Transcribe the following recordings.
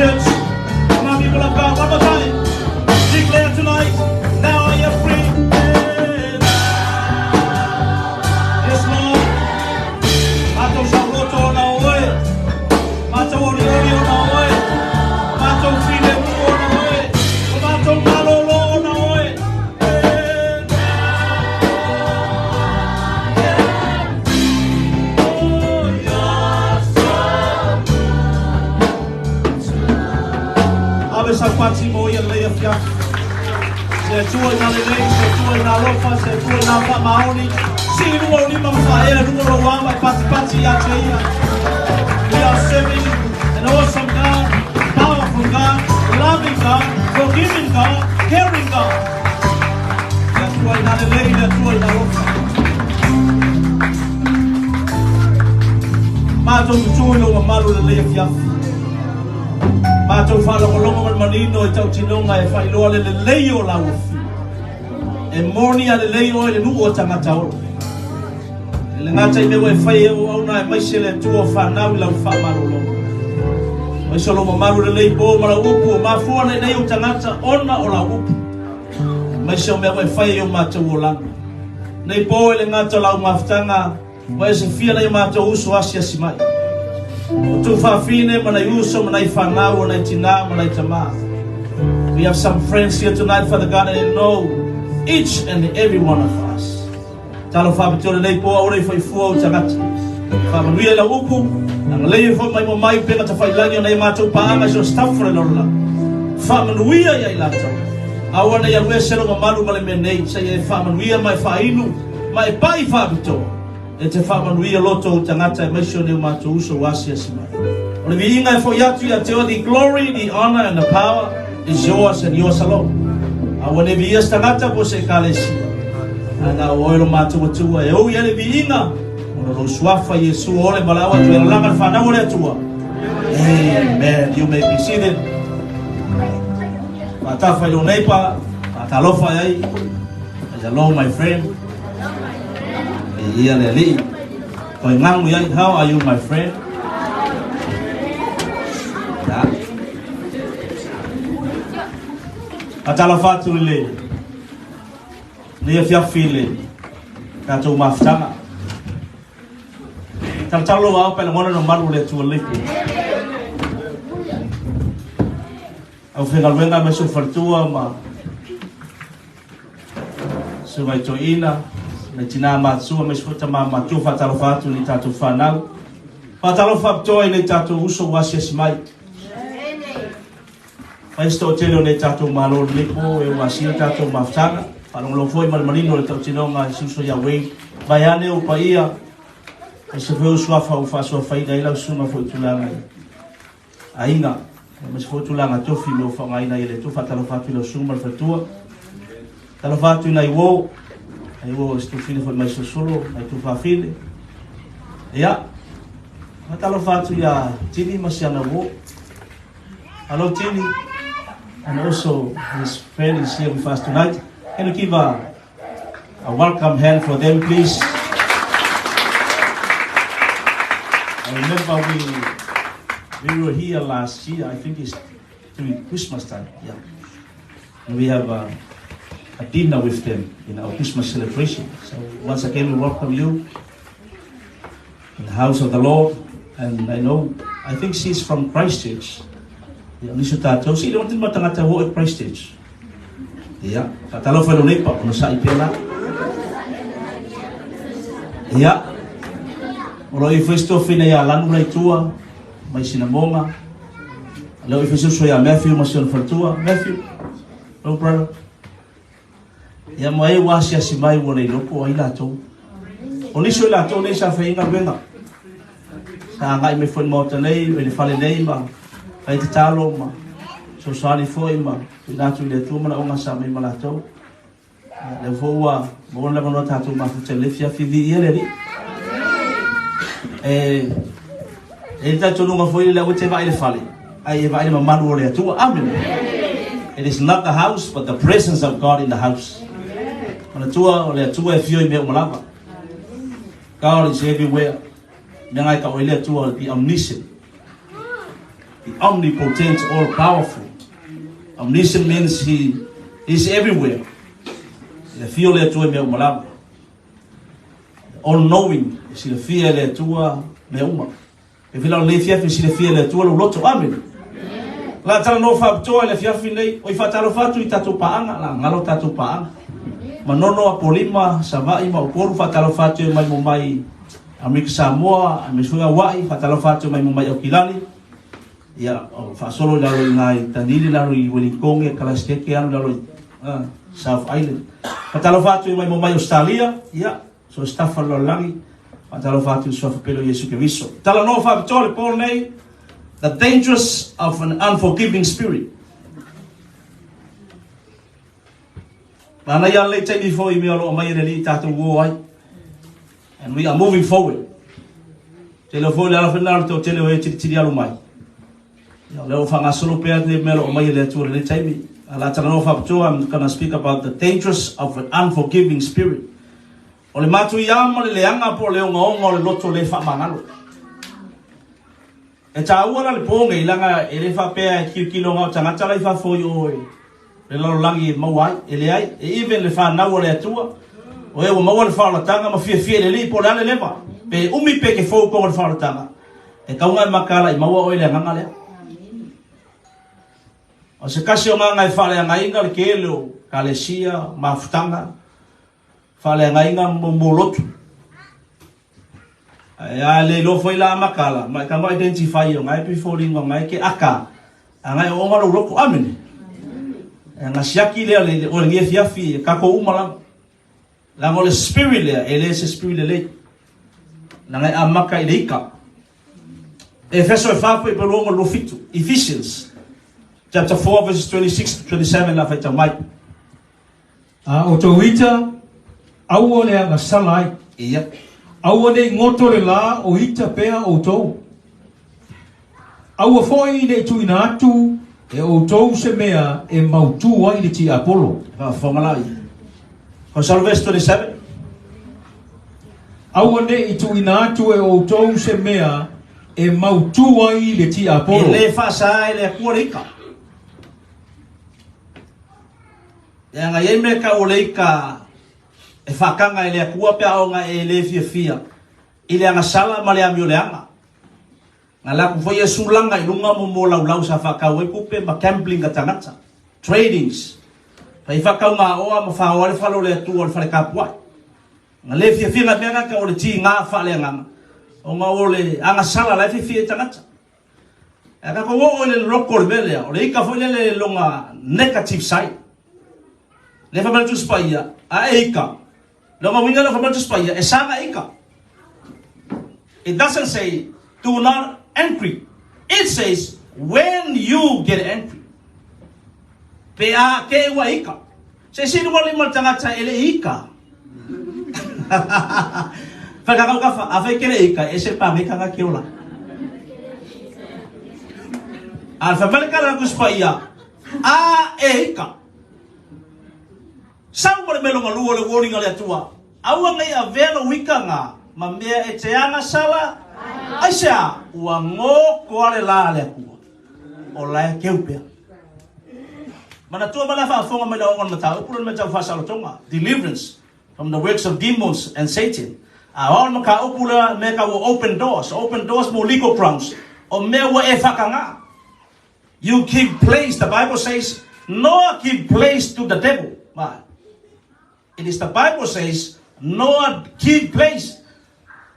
church. Come on, people of God, one more time. Declare tonight, now I am free. Yes, Lord. Mātou sauloto ona oe. Mātou oriori ona oe. Mātou filemu ona oe. O mātou malolo ona oe. Ave sau pati mo ia lei afiafi. Se Atua ina lelei, se Atua ina alofa, se Atua ina faamaoni. Sii luga o lima ma faaea luga o lou ama e patipati ia te ia. We are serving an awesome God, powerful God, loving God, forgiving God, caring God. Le Atua ina lelei, le Atua ina alofa. Matou tutū i lou mamalu i lenei afiafi. Matou faalogologo ma le manino i tautinoga e faailoa le lelei o lau afio. E moni a lelei oe i le nuu o tagata ola. E le gata i mea ua e fai e auauna aemaise le Atua o fanau i lau faamalologa. Aemaise o lou mamalu i lenei po ma lau upu o mafua nei nei ou tagata ona o lau upu. Aemaise o mea ua e fai i o matou olaga. Nei po e le gata o lau mafutaga Ua e sefia nai o matou uso asiasi mai. O tuafafine ma nai uso ma nai fanau o nai tinā ma nai tamā. We have some friends here tonight, Father God, and they know each and every one of us. Talofa faapitoa lenei po aua ne i faifua ou tagata. Faamanuia i lau upu, agalelei ai foi mai mo mai upega tafailagi o nai a matou paaga i so o se tafa o le lalolagi. Faamanuia ia i latou. Aua ne i alu ese lou mamalu ma le mea nei, seia e faamanuia ma e faainu ma e pai faapitoa e te faamanuia loto o ou tagata aemaise o nei o matou uso ua asiasi mai. O le viiga e foi atu ia te oe, the glory, the honor and the power is yours and yours alone. Aua ne viia se tagata po o se ekalesia. Ae na o oe lo matou Atua e ou i ai le viiga ona o lou suafa Iesu o le valaau atu e lalaga le fanau o le Atua. Amen. You may be seated. Faatafa i lou neighbor, faatalofa i ai. Hello my friend. E ia le alii. Koe ngamu i ai. How are you my friend? Ya. Faatalofa atu i le nei afiafi i le tatou mafutaga. Talatala lou ao pe lagona le mamalu o le Atua lelei po. Aufaigaluega aemaise o faletua ma Susuga i toeaina, nai tinā matutua aemaise foi tamā matutua, faatalofa atu i nei tatou fanau. Faatalofa faapitoa i nei tatou uso ua asiasi mai. Fai se toatele o nei tatou malo lenei po e ua asia tatou mafutaga. Faalogologo foi ma le manino o le tautinoga i si uso ia Wayne. Vaeane ou paia, aemaise foi ou suafa ua faasuafaina ai lau susuga foi i tulaga i aiga, aemaise foi o tulaga tofi mea ua faaaogaina ai e le Atua. Faatalofa atu i lau susuga ma le faletua. Talofa atu i nai uo, nai uo se tuafine foi mai Solosolo, nai tuafafine. Ia, faatalofa atu ia Tini ma si ana uo. Hello Tini, and also his friend is here with us tonight. Can you give a welcome hand for them, please? I remember we were here last year. I think it's during Christmas time. Yeah. And we have a dinner with them in our Christmas celebration. So once again, we welcome you in the house of the Lord. And I know, I think she's from Christchurch. Ia, nisi o tatou, se i lewa tini matagata ua oo i Christchurch. Ia, faatalofa i lou neighbor, onosai pea la. Ia, o lo o i foi se toafina ia Lanu Laitua, mai Sinamoga. Lea ua i foi se uso ia Matthew ma si ona faletua. Matthew, hello brother. Ia ma e ua asiasi mai ua le iloa po o ai latou. O nisi o i latou nei sa fai ai galuega. Sa agai mai foi i le maota nei, i le fale nei ma fai tatalo ma fesoasoani foi ma tuuina atu i le Atua manaoga sa aumai ma latou. Ia, lea foi ua maua le avanoa tatou mafuta i lenei fiafi, viia le Alii. E i ai le talitonuga foi lele aua e te vaai i le fale, ae e vaai i le mamalu o le Atua. Amen. It is not the house, but the presence of God in the house. Manatua o le Atua e afio i mea uma lava. God is everywhere. Mea ngai ka o i le Atua, the omniscient. The omnipotent, all powerful. Omniscient means he is everywhere. Le afio o le Atua i mea uma lava. All knowing, e silafia e le Atua mea uma. E whila o lenei afiafi e silafia e le Atua lou loto. Amene. La talanoa faapitoa i le afiafi nei, oi faatalofa atu i tatou paaga, la galo tatou paaga. Manono, Apolima, Savaii ma Upolu faatalofa atu e mai mo mai Amerika Samoa, aemaise foi Aua'i, faatalofa atu e mai mo mai Aukilani. Ia, o faasolo i lalo i nā i Tanili, lalo i Wellingtonge, Kalasikeke, alu i lalo i South Island. Faatalofa atu e mai mo mai Australia, ia, so se tafa o le lalolagi, faatalofa atu i le Suafa pele o Iesu Keriso. Talanoa faapitoa le po nei, The Dangers of an Unforgiving Spirit. Manaia lelei taimi foi i mea o lo o aumai e le Alii tatou o ai. And we are moving forward. Tele foi le ala whena o le toatele o e tiritiri alu mai. Ia, o lea ua faagasolo pea lenei mea o lo o aumai e le Atua i lenei taimi. A la talanoa faapitoa, I'm gonna speak about the dangers of an unforgiving spirit. O le matuia ma le leaga po o le ogaoga o le loto le faamagalo. E taua la le po nei, leaga e le faapea e tilotilo na o tagata la i fafo i o i le lalolagi e maua ai, e leai, e even le fanau a le Atua, o e ua maua le faaolataga ma fiafia i le Alii po o le a le leva, pe umi pe ke fou tonu o le faaolataga, e tau na e makaala i maua oe i le agaga lea. O se tasi o agaga e faaleagaina le tele o kalesia, mafutaga, faaleagaina mo lotu. Ae a le iloa foi la makala, ma e kama identify o ngai pi foliga o ngai ke aka, a ngai o onga lou loto. Amene. E nga siaki lea le o le ngia fiafi e kako uma lava. Langa o le spirit lea, e le se spirit lelei. Langa e amaka i le ika. Efeso e 4 po i luongo 27. Ephesians chapter 4 verses 26 to 27 la whaitau mai. A outou ita, aua le agasala ai. Ia. Aua ne i goto le lā o ita pea outou. Aua foi ne i tuuina atu e outou se mea e mautū ai le tiapolo. Faafofoga la ia. Console verse 27. Aua ne i tuuina atu e outou se mea e mautū ai le tiapolo. E le faasa e le Atua le ika. Leaga e i ai mea tau o le ika e faataga e le Atua pe a oo ina e le fiafia i le agasala ma le amioleaga. Na alu atu foi Iesu laga i luga mo mo laulau sa faatau ai tupe ma gambling a tagata, tradings. Fai faatau gaoa ma faoa ai le fale o le Atua o le fale tapuai. Na le fiafia na mea na tau o le tiga faaleagaga ona o le agasala la e fiafia ai tagata. Ae tatou oo i le loko o le mea lea, o le ika foi lea le lona negative side. Lea fai mai le Tusi Paia, a e ika. Lona uiga lea fai mai le Tusi Paia, e saga ika. It doesn't say do not angry. It says when you get angry. Pe a ke ua ika. Se sili ua lima le tagata e le ika. Whakakau ka wha, a whai kere ika, e se pa me kanga ke ola. A wha mele kara kuspa ia, a e ika. Sau ma le mea lua le warning a le Atua. Aua nei avea lou ika ngā, ma mea e te agasala, aisea, ua gokoa le lā a le Atua, o la e keu pea. Manatua mai la faafofoga mai le aoga o le mataupu lea o le mea tau faasalotoga, deliverance from the works of demons and Satan. A o le mataupu lea mea tau o open doors, open doors mo legal grounds, o mea ua e faatagā. You give place, the Bible says, Noah give place to the devil. Ma. It is the Bible says, Noah give place.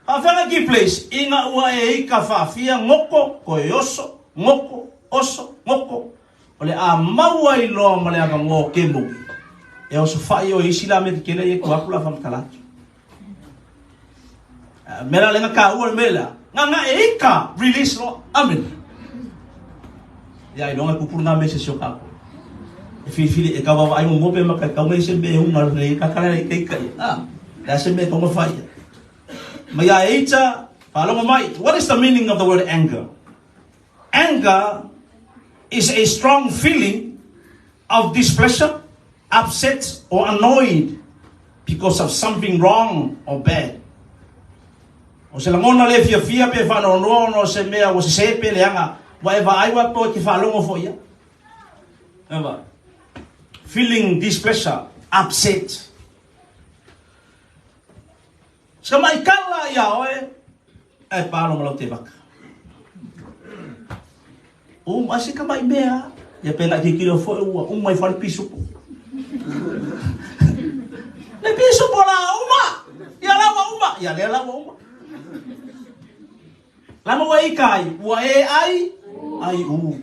Faafeaga give place, ina ua e ika faafia goko, koe oso, goko, oso, goko. O le a maua ai loa ma le avanoa o kemogi. E oso fai o isi la me te kele i e kuaku la whamatala atu. Me la lenga ka ua le mea lea. Nga nga e ika release loa. Amen. Ia i longa kupuru ngā mese sio kako. E whiwhiri e kawawa ai mo mope ma ka kaunga i se me unga le ka kara i keika ia. Ah, le se me kaunga whai ia. Ma ia e ita, whalongo mai, what is the meaning of the word anger? Anger is a strong feeling of displeasure, upset or annoyed because of something wrong or bad. O se lagona le fiafia pe faanoanoa ona o se mea ua sesē pe leaga. Ua e vaai ua po e te faalogo foi ia. Eva. Feeling displeasure, upset. Sa mai kala ia oe, e palo ma lau te vaka. Uma se ka mai mea, ia pena ki kilo foi ua uma i fale pisupo. Le pisupo la uma, ia la ua uma, ia le la ua uma. Lama ua ika ai, ua e ai, ai u.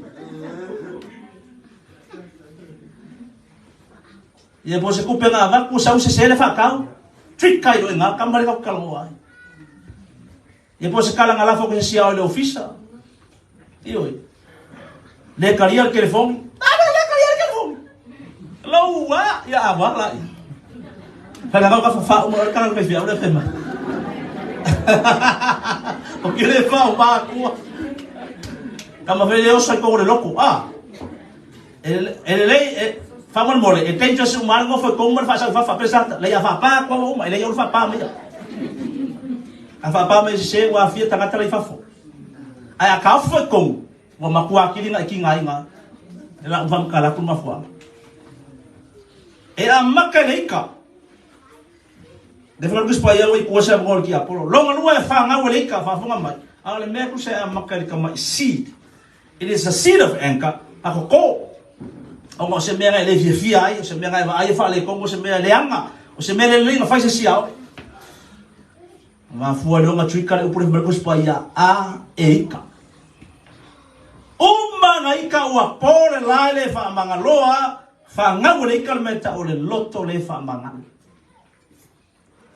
Ia po se kupe nga vaku sa use sele fa kau. Trick kai lo nga kamare ka kala ai. Ia po se kala nga lafo ko se sia o le ofisa. Io. Le karia le telefoni. Ah, le karia le telefoni. Lau wa ia awa la. Fai ka ka fa uma ka ka fi au le fema. O ke le fa o ma kua. Kama fe le osa ko le loko. Ah. E lelei, e, faamolemole, e dangerous uma lava le nofo i kou ma le faasau i fafo faapea sa lei a faapa atu ua uma, e le i alu faapa mai ia. A faapa mai e sese ua aafia tagata la i fafo. Ae a taofi foi i totonu, ua matua atili na i tigaina e lau faamatala atu le mafuaaga. E amata i le ika. Le fai Lukas Paia ua i tua se avanoa o le tiapolo. Lona lua e fanau e le ika, faafofoga mai. A o le mea tusa e amata i le tama'i seed. It is a seed of anger, a koko. Ona o se mea na e le fiafia ai, o se mea na e vaai e faaletonu, o se mea e leaga, o se mea le lelei na fai se isi ia oe. Mafua le ona tuika le upu le fai mai ia a e ika. Uma na ika ua po le la e le faamagaloa, fagau e le ika le mea e tau o le loto le faamagalo.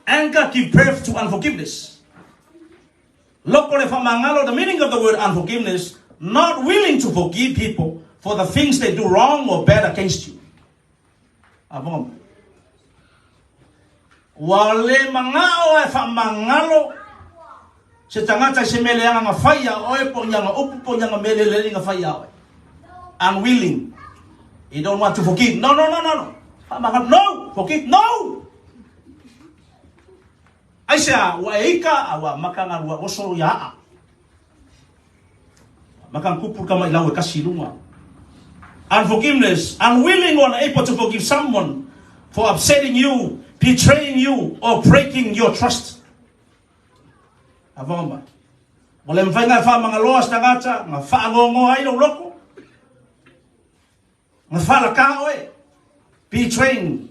Anger give birth to unforgiveness. Loko le faamagalo, the meaning of the word unforgiveness, not willing to forgive people for the things they do wrong or bad against you. Aponga mai. Ua le magao e faamagalo se tagata i se mea leaga na fai ia oe po o ni ana upu po o ni ana mea le lelei na fai ia oe. Unwilling. You don't want to forgive. No, no, no, no, no. Faamagalo. No! Forgive. No! Aisea, ua e ika a ua maka nga lua oso ia aa. Maka kupu ka mai lau e kasi lunga. Unforgiveness, unwilling or unable to forgive someone for upsetting you, betraying you, or breaking your trust. Avonga mai. Ua le mafai nga whaamangaloa se tagata, nga whaangongoa ai lou loko, nga whalaka oe, betraying.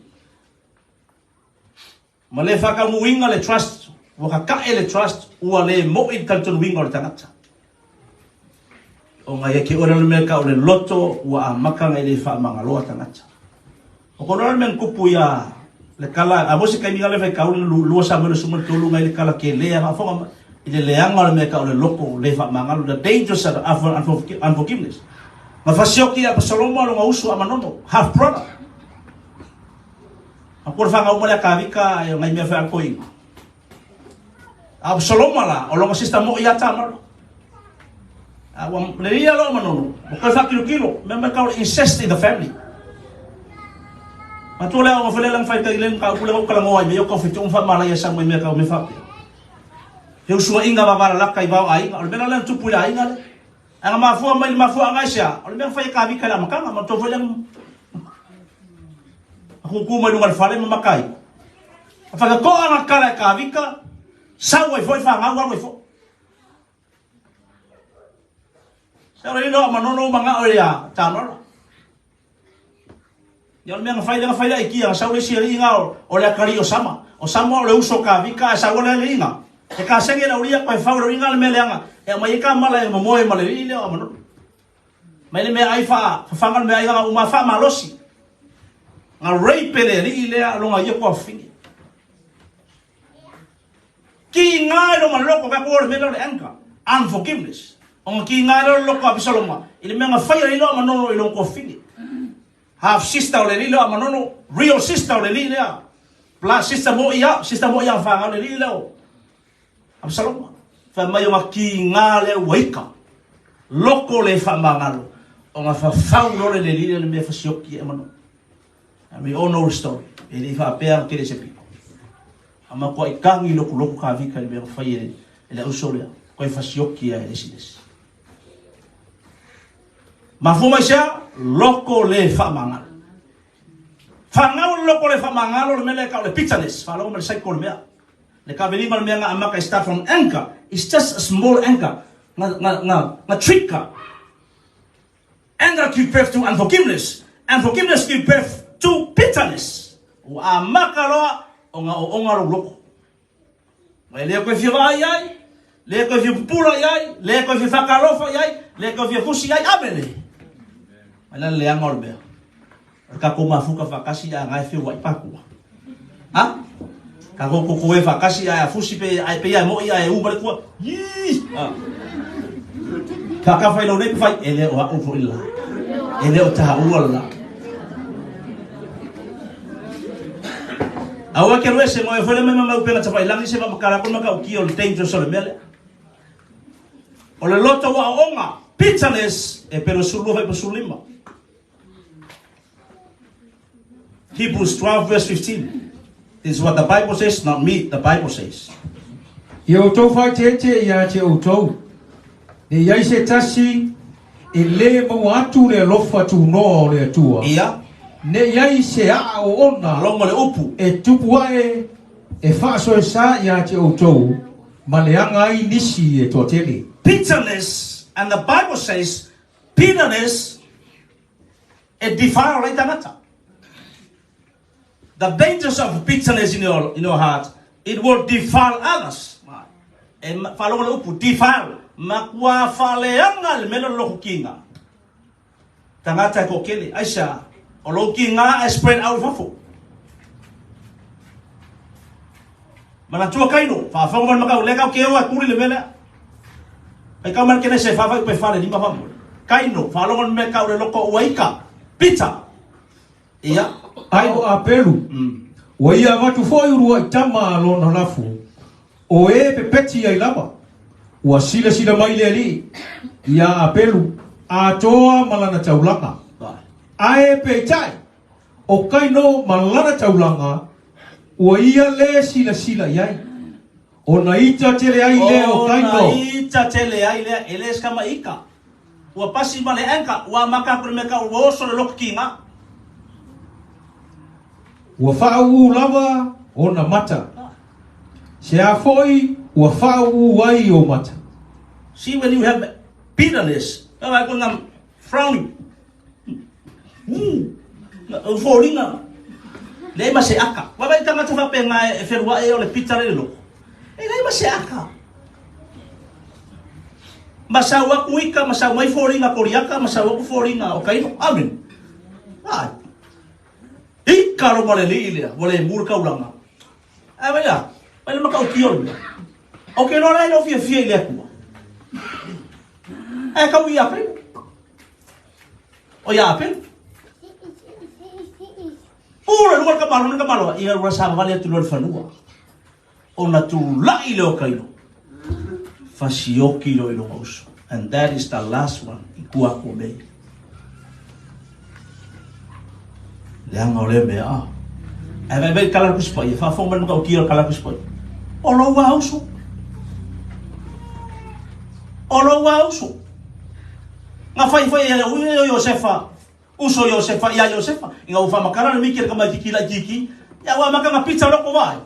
Ma le whakamuinga le trust, ua kakae le trust, ua le mo'i le talitonuiga o le tagata. O ngai ake oe le mea ka o le loto ua amaka ngai le whaamangaloa tagata. O kono le mea kupu ia le kala, a mo se kaimi le fai kau lua sa mele sumo tolu ngai le kala ke le a whaafonga i le leanga o le mea ka o le loko le whaamangalo, the dangers of unforgiveness. Ma whasioki a Absaloma longa usu a Manono, half brother. A ko le whanga uma lea Kavika e ngai mea whea koinga. A Absaloma la, o longa sister mo ia Tamara. A ua le ia lo manono, o koe whakilo kilo, me me kau incest in the family. Ma tō lea o ngawhele lang whai kai len ka upule ngau kalangoa i me yo kau whitu umwha mala ia sa mai mea kau me whapea. He usua inga wawara laka i wao a inga, o le mea la tupu i la inga le. Anga mafua mai le mafua anga isia, o le mea whai ka vika le amakanga, ma tō whai le kuku mai lunga le fale ma makai. A whakakoa nga kala e ka vika, sau ai foi whangau alu ai foi. Sa ro ilo manono manga o ia tamara. Ia o le mea na fai lea na fai lea i kia, sau le isi aliiga o le akalii o Sama. O Sama o le uso ka vika ae sau le aliiga. E kasegi e le aulia koe fau le uiga le mea leaga. E aumai ai ka mala e momoe ma le alii lea o Amanono. Mai le mea ai fa fafaga le mea ai ga uma fa malosi. Nga rape le alii lea longa ia kua fini. Ki ngā i roma loko ka kua le mea le anger, unforgiveness. O ki ngā i roma loko a Absaloma, i le mea nga whai a lilo a Manono i longa kua fini. Half sister o le lilo a Manono, real sister o le li lea. Blood sister mo ia, sister mo ia whanga le li lea o Absaloma. Whai mai o ngā ki ngā lea waika. Loko le whamangalo. O ngā whawhau rore le li lea le mea whasioki e Manono. And we all know the story. E le i faapea tele se piko. A matua i kangi loku loku ka vika i le mea fai e le auso lea. Koe fasioki a e le esi lesi. Mafua mai sea, loko le faamagalo. Fagau le loko le faamagalo le mea lea e tau o le bitterness, faalogo mai le cycle o le mea. Le kavelima o le mea nga amata e start from anger, it's just a small anger, nga, nga, nga, nga trigger. Anger give birth to unforgiveness, unforgiveness give birth to bitterness. Ua amata loa o nga ooga lou loko. E le koe fia vaai ai, le koe fia pupula i ai, le koe fia whakalofa i ai, le koe fia fusi i ai, amene. Mai la le leanga o le mea. O le kako mafuka whakasi a ngai whiu wai pakua. Ha? Ka ko ko koe whakasi a fusi pe ai pe ai mo i ai u mare kua. Yii! Ha. Ka ka whai lau nei whai e le o a u fo ila. E le o taha ua la. Aua ke roe se ngoe foi le mai mau pena tapa ilangi se ma kala ko maka uki o le dangerous o le mele. O le loto wa onga bitterness e pero sulu fai pasulima. Hebrews 12 verse 15. This is what the Bible says, not me, the Bible says. Ia outou faaeteete ia te outou, ne i ai se tasi e lē maua atu le alofa tunoa o le Atua, Ia. ne i ai se aa oona Logo le upu. e tupu ae e faasoesa ia te outou ma leaga ai nisi e toatele. Bitterness, and the Bible says, bitterness e defile ai tagata. The dangers of bitterness in your, in your heart, it will defile others. E faalogo le upu, defile. Makua faaleaga le mea le loko kinga. Tagata e kokele. Aisa, o lou kinga e spread out i fafo. Manatua kaino, faafofoga mai le makau, le kau ke oa e kuli le mea lea. Ai kau mai kene se whawhai upe whale lima whamole. Kaino, faalogo le mea kau le loko ua ika. Pita. Ia. Ae o Apelu, ua ia avatu foi uluai tama a lona lafu, o e pepeti ai lava. Ua silasila mai le Alii iā Apelu, atoa ma lana taulaga. Ae peitai, o Kaino ma lana taulaga, ua ia lē silasila i ai. Ona ita tele ai lea o Kaino. Ona ita tele ai lea, e le se kama ika. Ua pasi ma le anchor, ua amata aku le mea kau, ua oso le loku ki nga. Ua faauu lava ona mata. Se a foi ua faauu ai ou mata. See when you have bitterness, ka ko nga frowning. O foliga. Leai ma se aka. Ua vai tagata faapena e feluai o le pita le loko. E leai ma se aka. Ma sau aku ika, ma sau mai foliga koriaka, ma sau aku foliga o kaino. Amen. Ai. Ika lo ma le lii lea, ua le mu le kaulanga. Ai vai la, vai le makau ki o le mea. O ke loa lai lo fia fia i le atua. Ai kau ia pe. O ia pe. Pula lua ka malo ka malo ia lua sa vale atu lua fanua. Ona tulai le o kailo. Fasioki lo i longa uso. And that is the last one i kua ko mei. Leaga o lea mea a. Ae vai vai kala kusi pai, faafofoga mai le matautia o le kala kusi pai. O lou a uso. O lou a uso. Nga fai fai e ui o Iosefa, uso Iosefa ia Iosefa. Inga ua faamakala le miki le kamaititi laitiiti. Ia ua amata nga pizza loko vai.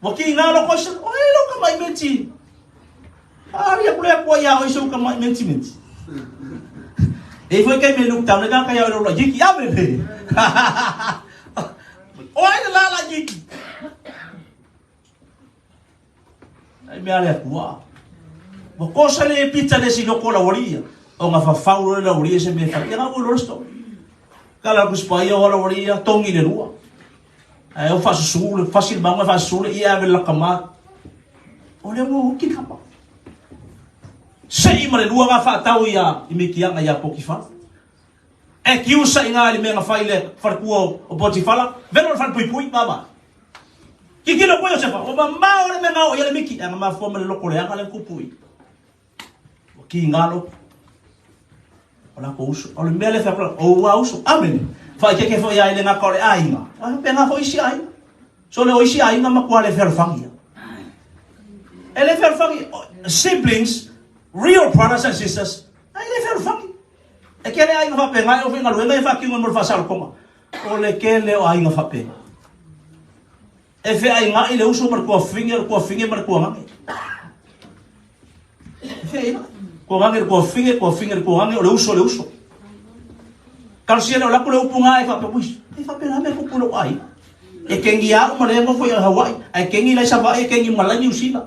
Ua ki ngā loko isa, o e lo ka mai meti. Ari aku le aku ia o isa ka mai meti meti. E foi kai me luk tau le ka kai o lo yiki ame le. O ai la la yiki. Ai mea le akua. Ua kosa le pita le si loko la waria. O nga fafau le la waria se me fa. Ia nga ua lo Kala ku spa ia wala waria tongi le rua. Ae o faasusu le fasi le maga faasusu le ia ave laka ma. O le ua uki kapa. Sei ma le lua nga faatau ia i mikiaga ia Potifara. E kiusa i ngā le mea nga fai le wharekua o Potifara, velo le wharepuipui, mama. Kikilo koe Josefa, o mamao le mea nga o ia le miki, e nga mafua ma le loko le anga le kupui. Ua ki ngā loko. O lako uso. O le mea le whakura, o ua uso. Amen. Whaikeke fo ia i le ngaka o le aiga. A pe ngā fo isi aiga. So le o isi aiga ma kua le whealwhangia. E le whealwhangi, siblings, real brothers and sisters, ai le whealwhangi. E kele aiga faapena e oo faigaluega ia faatino ai mo le faasalotoga. O le tele o aiga faapena. E feaiga'i le uso ma le tuafafine, o le tuafafine ma le tuagane. E feaiga'i. Tuagane i le tuafafine, tuafafine i le tuagane, o le uso i le uso. Talosia lea o laku le upu na e faapea, ui, e faapena mea tupu i lou aiga. E kengi au ma le nofo i Hawaii, ae kengi la i Savaii, e kengi ma la i Niu Sila.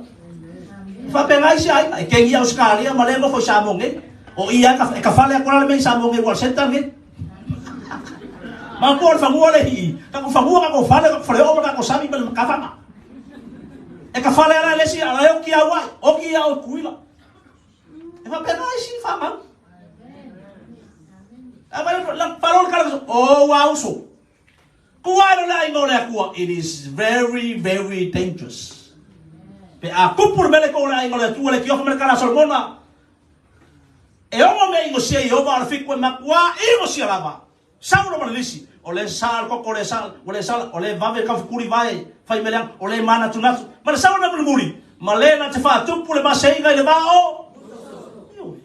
E faapena isi aiga, e kengi Ausetalia ma le nofo i Samoa nei. O i e ka fale atu la le mea i Samoa nei, ua o le centre nei. Manatua o le fanua le hii, tatou fanua, tatou fale, tatou faleoo ma tatou sami ma le matafaga. E ka fale ala le isi, ala e oki au ai, oki ia o tuila. E faapena isi fanau. A vai la parole kala o ua uso. Kua le aiga o le Atua, it is very very dangerous. Pe a kupu le mele ko le aiga o le Atua le tiofa me le kala Solomona. E ono mea inosia i Ieova, a o le fiku e makuā inosia lava. Saulo ma le lisi, o le sa le koko, o le sa, o le sa, o le vave ka fukuli vae, fai mea leaga, o le manatunatu. Ma le saulo mea mulimuli, ma le na te faatupu le maseiga i le vā o. Ioe.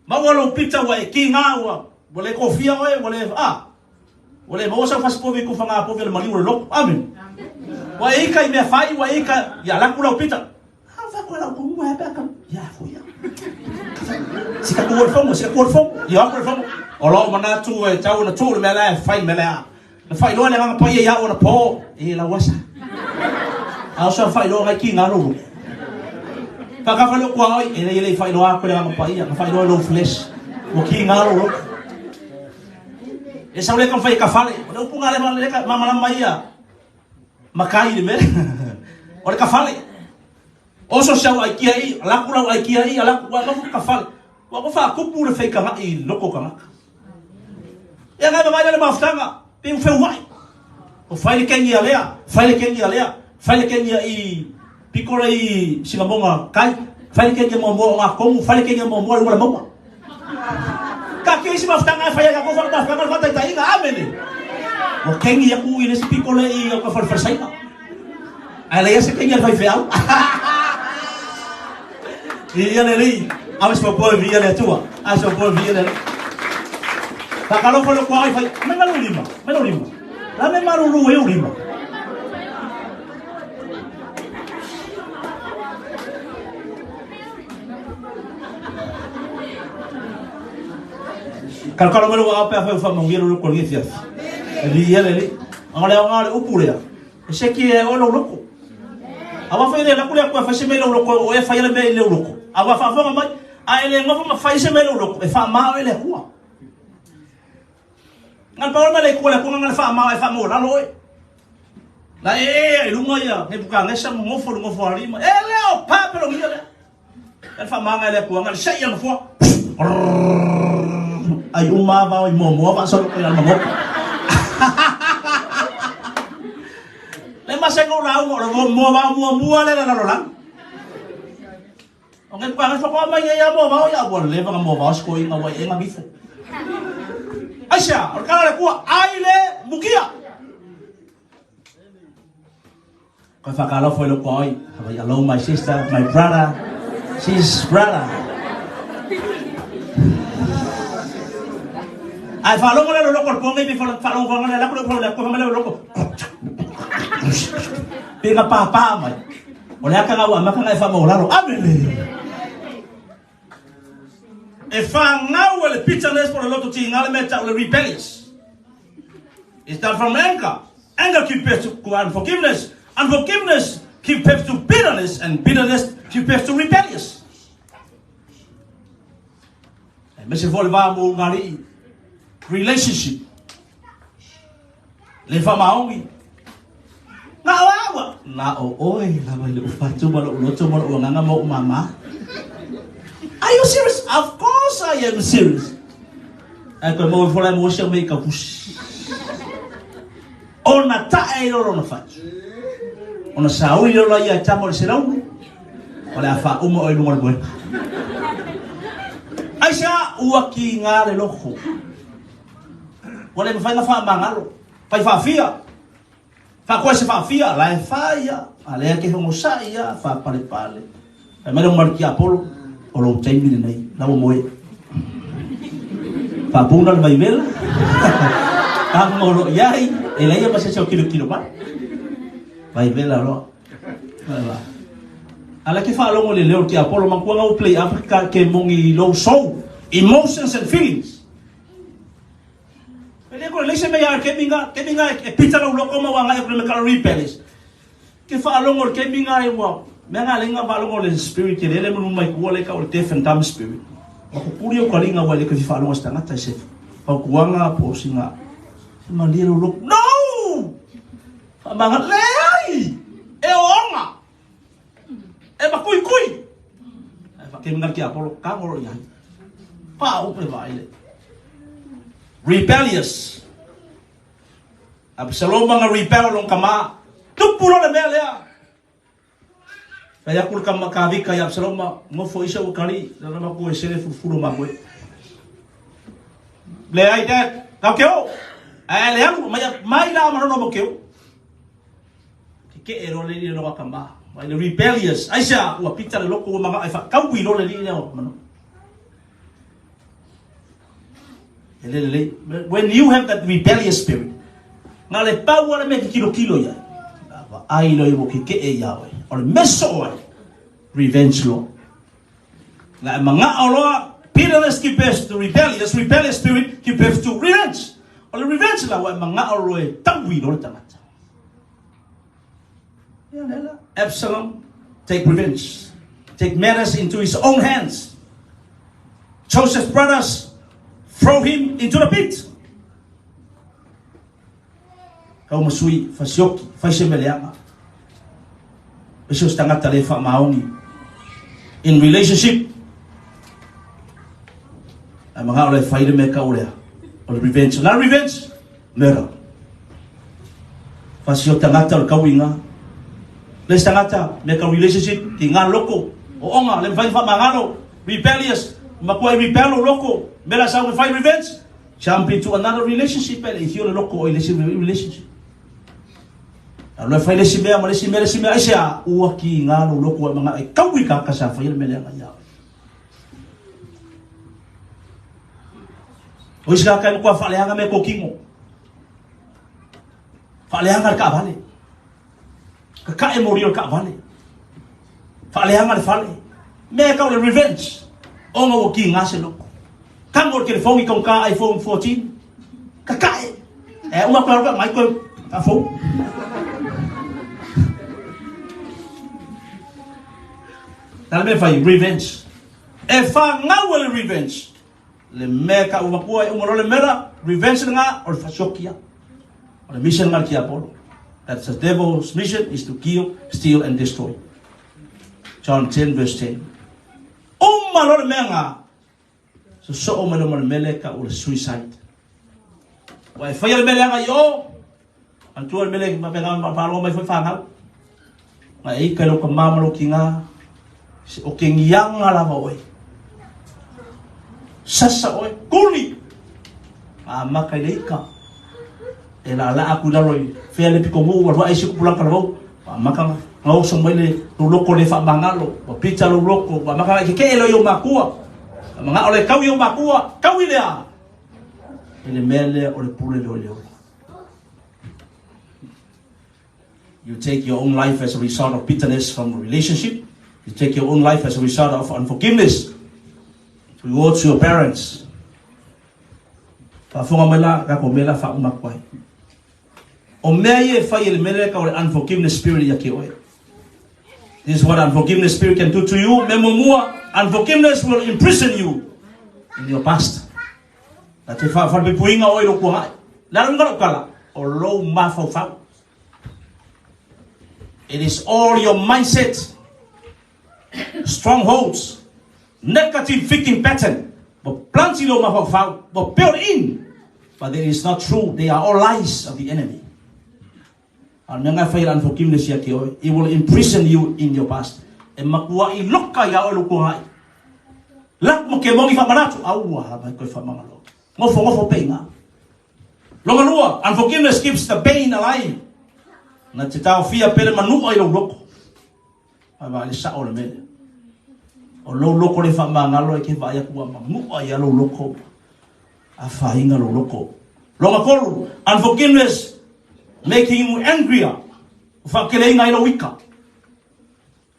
Ma ua lou pita ua e kīgā ua, ua le kofia oe, ua le, a, ua le maua sau fasipovi i ku fagā povi o le maliu o le lotu. Amene. Ua e ika i mea fai, ua e ika, ia laku lau pita. Si ka tua le fono, si ka tua le fono. Ia aku le fono. O lou manatu e tau ona tuu le mea lea e fai le mea lea. Na faailoa le Agaga Paia ia au anapo e lau asa. A o sa faailoa ngai ki ngā lou. Whakawha lou kua oi, e lei lei faailoa aku le Agaga Paia, na faailoa lou flesh. Ua ki ngā lou loko. E sau le ka whai ka whale. O le upu ngā le le ka mamalama ia. Makai le mea. O le ka whale. Oso sau ai kia i, laku lau ai kia i, laku ua mafu ka whale. Ua ko whakupu le whaikanga i loko kangaka. Ia ngai mamae le mafutanga, pe u wheuai. O whai le kengi a lea, whai le kengi a lea, whai le kengi a i pikore i Singamonga kai, whai le kengi a mua o ngā kongu, whai le kengi a mua i wala maua. Ka kia isi mafutanga e whai ai ka kowhaka mafutanga le whataitaiga, amene. O kengi aku i le si pikore i o ka whalewhalesaina. Ae leai se kengi a le faifeau. Viia le Alii, ave se popoe viia le Atua, ave se popoe viia le Alii. Whakalofa le koa ai whai, mai malu lima, mai lau lima. La me maruru e u lima. Kalokalo mai lou ao pe a whai u whamangia lo loko le fiafi. Viia le Alii. Anga le aoga le upu lea. E seki e oe lou loko. A ua fai le laku le akua e fai se mea i lou loko, o e fai le mea i lou loko. A ua faafofoga mai, a e le nofo ma fai se mea i lou loko, e faamā oe e le Akua. Ngan paola mai le Akua le Akua nga le faamā e faamaualalo oe. La e e i lunga ia Nebukadnesa ma ngofo le ngofo alii ma e leo pa pelongia lea. E le faamā le Akua nga le sei ia nofoa. Ai uma vao i muamua faasolo ko ia mangopa. Le masa ko lauga o le mo vao muamua le la lalolagi. O ngai pa ngai whakawa mai ia mo vao ia ua leva nga mo vao sko inga wai enga gifo. Aisha, o le kala le kua ai le mukia. Koe whakalofa i loko ai. Hello my sister, my brother, sis brother. Ai whalongo le loko le ponga i pe whalongo whanga le lako le le koha le loko. Pe nga pāpā mai. O le aka ngau amaka ngai wha maulalo. Amene. E whangau e le bitterness po le loto ti ngale me tau le rebellious. It's done from anger. Anger give birth to unforgiveness. Unforgiveness give birth to bitterness, and bitterness give birth to rebellious. E mese fo le vā mo ngari relationship. Le fa maongi. Nga o awa. Na o oe lava i le ufatu ma lou loto ma lou agaga ma ou māmā. Are you serious? Of course I am serious. Ae koe maua ifola e maua si au mea i ka pusi. Ona tae i lona fatu. Ona saui lola ia e tama o le selaulu. O le a faauma o i lunga o le moena. Aisea ua ki ngā le loko. Ua le mawhai nga whaamangalo. Whai whaafia. Whaakoa se whaafia. La e whaia. A lea ke hongo sa ia. Whaapalepale. Whai mai le maru ki Apollo. O lou taimi lenei. Lau o moe. Faapuna le vaivela. Tago loa i ai, e leai ia ma se isi o kilokilo mai. Vaivela loa. A la ke faalogo i le leo o le tiapolo, manatua na ua play Africa ke moni i lou soul, emotions and feelings. E le koe lei se mea ia kemi nga, kemi nga e pita lau loko ma ua agai aku le mea kala rebellious. Ke faalogo le kemi nga e ua, mea nga lenga faalogo le spirit ke lele manu mai kua le ka o le deaf and dumb spirit. Ma kukuli o kalinga ua le ke faalogo se tagata i se fautuaga po o sina se malie lou loko. No! Faamaga, leai! E oonga! E makuikui! Ae faakemi nga le tiapolo, kago loa i ai. Paaupe vaai le. Rebellious. Absaloma nga rebel long kama. Tupu loa le mea lea. Fai aku le kama Kavika i Absaloma, ngofo isa ua kali, lana maku e sele fulufulu ma koe. Leai dad, kau ke o. Ae le alu, mai, mai la manono mo ke o. Ke ke e role li loa kama. Mai le rebellious. Aisa, ua pita le loko ua manga ai fa kau i role li leo mano. E le lelei. When you have that rebellious spirit, nga le pau ala mea ke kilokilo ia. Vaai loa i mo ke keʻe iā oe. O le meso oe. Revenge loa. Nga e mangao loa, bitterness give birth to rebellious, rebellious spirit give birth to revenge. O le revenge la ua e mangao loa e taui loa le tagata. Ia le la. Absalom take revenge. Take matters into his own hands. Joseph's brothers throw him into the pit. Kau ma sui fasioki, fai se meleaga. Ese o se tagata le faamaoni. In relationship, ai mangao le fai le mea kau lea. O le revenge. La revenge, murder. Fasio tagata o le kauiga. Le isi tagata, mea kau relationship, ki ngā loko, o onga, le mawhai whamangalo, rebellious, makuai rebel o loko, me la sau whai revenge, jump into another relationship, ele i hio le loko o i le isi relationship. A loe whai le isi mea, ma le isi mea, le isi mea, aise a, ua ki ngā lo loko e manga e kaui ka kasa whai le mele anga ia. O isi ka kai makua whaleanga me kokingo. Faaleaga le kaavale. Kakae moli o le kaavale. Faaleaga le fale. Mea e kau le revenge. Onga ua ki ngā se loko. Kango le telefongi kong ka iPhone 14. Kakae. E uma koe aruka mai koe ka fou. Nā le mea whai, revenge. E whangau e le revenge. Le mea ka uma kua e uma loa le mera, revenge lena o le fasioki ia. O le mission lena a le tiapolo. That's the devil's mission is to kill, steal and destroy. John 10 verse 10. Uma loa le mea nga, sosoo mai loa ma le mele ka o le suicide. Ua e faia le mele aga i o, manatua le mele ma mea ma palo mai foi whanau. Nga e ika i lo ka mama lo ki ngā, o ke ngianga lava oe. Sasa oe, kuli! A maka i le ika. E la la aku i lalo i whea le piko ngu, ua rua ai si kupulanga la vau. Ua maka nga oso mai le loko le whaamangalo, ua pita lo loko, ua maka nga i ke ke e lo i o makua. Ua manga o le kau i o makua, kau i lea! E le mea lea o le pule leo i le ola. You take your own life as a result of bitterness from a relationship. You take your own life as a result of unforgiveness towards your parents. Faafofoga mai la, ka ko mea la faauma atu ai. O mea ia e fai e le mea lea ka o le unforgiveness spirit ia ke oe. This is what unforgiveness spirit can do to you. Mea muamua, unforgiveness will imprison you in your past. Na te whawharapipuinga oe lo kuangai. Le ala unga kala, o lou mafaufau. It is all your mindset, strongholds, negative thinking pattern. But plant i lou mafaufau, but built in. But it is not true. They are all lies of the enemy. A o le mea nga e fai e le unforgiveness ia ki oe, it will imprison you in your past. E makuaʻi loka iā oe lou kuahaʻi. Lak mo ke mongi whamanatu, aua hala mai koe whamangalo. Ngofo ngofo pe inga. Longa lua, unforgiveness keeps the pain alive. Na te taofia pele manua i lou loko. Ai vaai le sao o le mele. O lou loko le whamangalo e ke vaai aku wa manua ia lou loko. Afaina lou loko. Lona tolu, unforgiveness making you angrier. Ua faakeleina ai lou ika.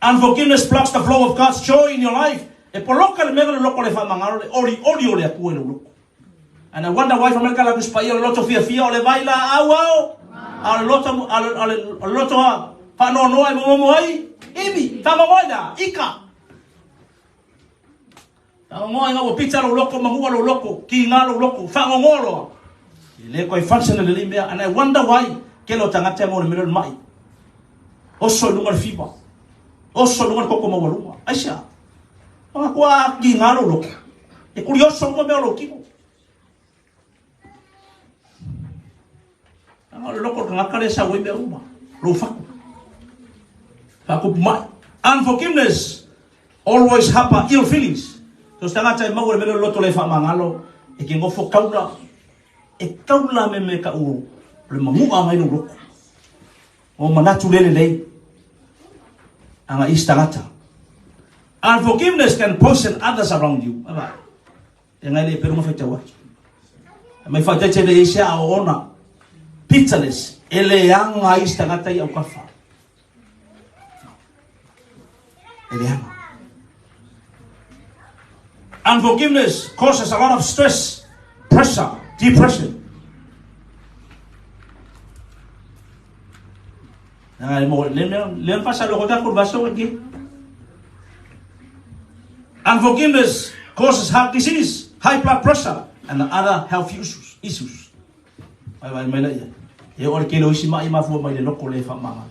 Unforgiveness blocks the flow of God's joy in your life. E poloka le mea le loko le faamagalo le olioli o le Atua i lou loko. And I wonder why fa mai kala kus paia o le loto fiafia o le vai la au ao. A o le loto a o le loto a faanoanoa e momomo ai imi faamamoe la ika. Fagogoa ina ua pita lou loko ma mua lou loko, kiga lou loko, fagogoa loa. E le koe function le lelei mea, and I wonder why kele o tagata e maua le mea lea o le mai. Oso i luga le fiva. Oso i luga le koko maualuga. Aisea? Ona kua kiga lou loko. E kuli oso uma mea o lou kino. Anga o le loko o le tagata lea e sau ai mea uma. Lou fatu. Faakupu mai. Unforgiveness always hapa ill feelings. So se tagata e maua le mea lea o le loto le faamagalo, e ke nofo kaula, e kaula me me ka u le manu'a mai lou loko. O manatu le lelei. Anga isi tagata. Unforgiveness can poison others around you. Aba. E ngai le pelu ma faitau atu. Mai faitaite le ese a ona. Bitterness. E le anga isi tagata i aukafa. E le anga. Unforgiveness causes a lot of stress, pressure, depression. Ngai mo le le le fa sa lo ko ta ko ba so ke. Unforgiveness causes heart disease, high blood pressure, and other health issues. issues. Vai vai mai la ia. E o le kele o isi mai mafua mai le loko le whamanga.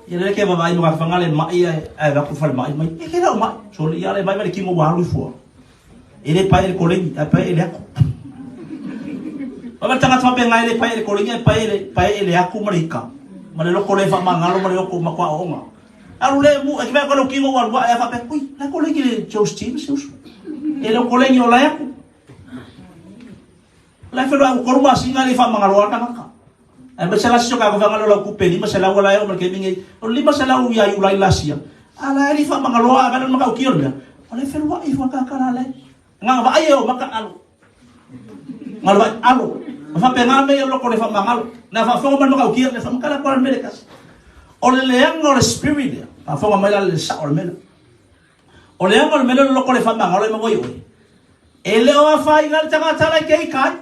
Ia le ke vai mo ka whangale mai ai ai va ku fale mai mai. E ke rau mai. So le ia le mai mai le kingo wa alu fua. E le pai le kolengi, ai pai le aku. Vai tanga twa pe ngai le pai le kolengi, ai pai le pai le aku ma le ika. Ma le loko le whamangalo ma le loko ma kwa onga. Alu le mu, e ke mea koe lou kino ua alu ae a faapea, Ui, la e kolegi le Joe Stevens se uso. E le o kolegi o lae aku. La e whenua aku koru masina le whamangalo a tangata. Ai me se la sio ka ko whangalo lau kupe lima se lau la e o me ke mingi. O lima se lau ia iulai la sia. A la e li whamangalo a vena maka ukio le mea. O le whenua i whakakara le. Ngā wa ai e o maka alu. Ngalo ai alo. Ma faapena mea ia loko le faamagalo. Na faafofoga mai le matautia le faamatala koa le mea le tasi. O le leaga o le spirit lea. Faafofoga mai la le sao o le mea lea. O le leaga o le mea lea o le loko le faamagalo e maua i oe. E le o afaina le tagata la i ke ika ai.